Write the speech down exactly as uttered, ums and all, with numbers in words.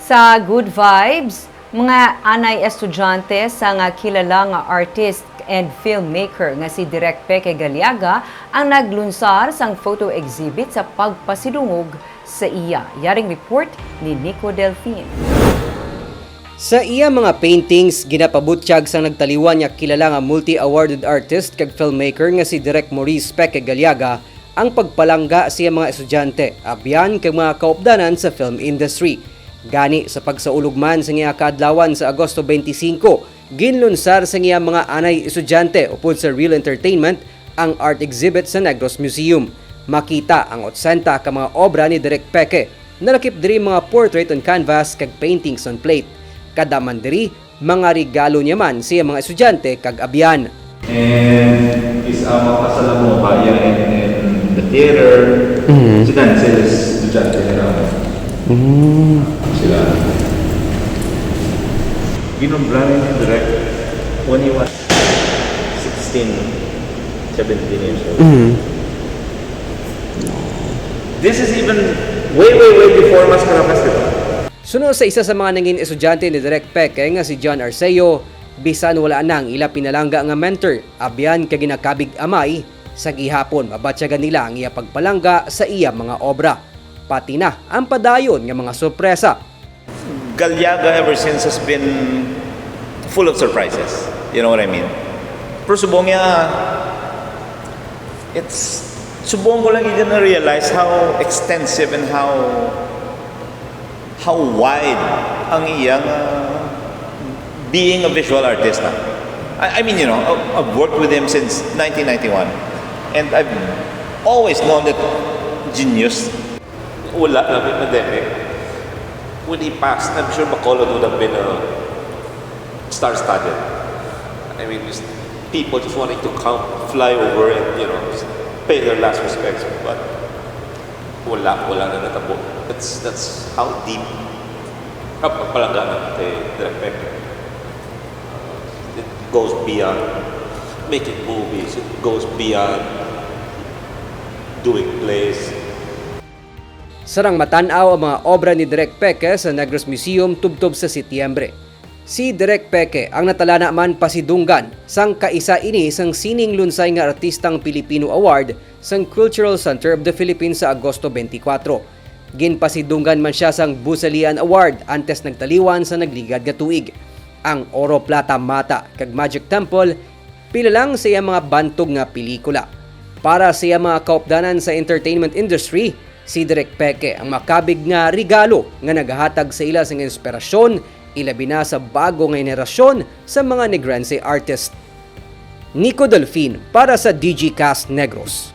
Sa Good Vibes, mga anay estudyante sa nga kilala nga artist and filmmaker nga si Direk Peke Galiaga ang naglunsar sang photo exhibit sa pagpasidungog sa iya. Yaring report ni Nico Delfin. Sa iya mga paintings, ginapabutyag sang nagtaliwan nga kilala nga multi-awarded artist kag filmmaker nga si Direk Maurice Peke Galiaga ang pagpalangga sa iya mga estudyante, abyan kag mga kaupdanan sa film industry. Gani, sa pagsaulog man sa iya kaadlawan sa Agosto twenty-five, ginlunsar sa iya mga anay estudyante upod sa Real Entertainment ang art exhibit sa Negros Museum. Makita ang otsenta ka mga obra ni Direk Peke. Nalakip diri mga portrait on canvas kag paintings on plate. Kada man diri, mga regalo niya man sa iya mga estudyante kag abyan. And is ang mapasalamuha iya in, in the theater. Mhm. Si Denzel is estudyante ni Ramon. Mm. Sila. Ginumblan ni Direk when he was sixteen, seventeen years old. Mhm. This is even way, way, way before Maskara Festival. Suno sa isa sa mga nangin estudyante ni Direk Peke nga si John Arceo, bisan wala na ang ila pinalangga nga mentor, abyan kag ginakabig amay, sa gihapon mabatyagan nila ang iya pagpalangga sa iya mga obra, pati na ang padayon nga mga sorpresa. Galiaga ever since has been full of surprises. You know what I mean? Pero subong niya, it's, subong ko lang yun na-realize how extensive and how how wide ang iyang, uh, being a visual artist na. I, I mean, you know, I- I've worked with him since nineteen ninety-one, and I've always known that genius. Wala na may pandemic. When he passed, I'm sure Bacolod would have been, uh, star-studded. I mean, just people just wanting to come, fly over, and, you know, just pay their last respects. But wala, wala na natabo. That's, that's how deep ang pagpalangga na kay Direk Peke. It goes beyond making movies. It goes beyond doing plays. Sarang matan-aw ang mga obra ni Direk Peke sa Negros Museum tubtob sa Setyembre. Si Direk Peke ang natalana man pasidunggan sang kaisa ini sang sining lunsay nga artistang Pilipino award sang Cultural Center of the Philippines sa Agosto twenty-four. Ginpasidunggan man sia sang Busalian Award antes nagtaliwan sa nagligad nga tuig. Ang Oro Plata Mata kag Magic Temple pila lang sa iya mga bantog nga pelikula. Para sa iya mga kaupdanan sa entertainment industry, si Direk Peke ang makabig nga regalo nga nagahatag sa ila sing inspirasyon, ilabi na sa bago nga henerasyon sa mga Negrense artist. Nico Delfin para sa Digicast Negros.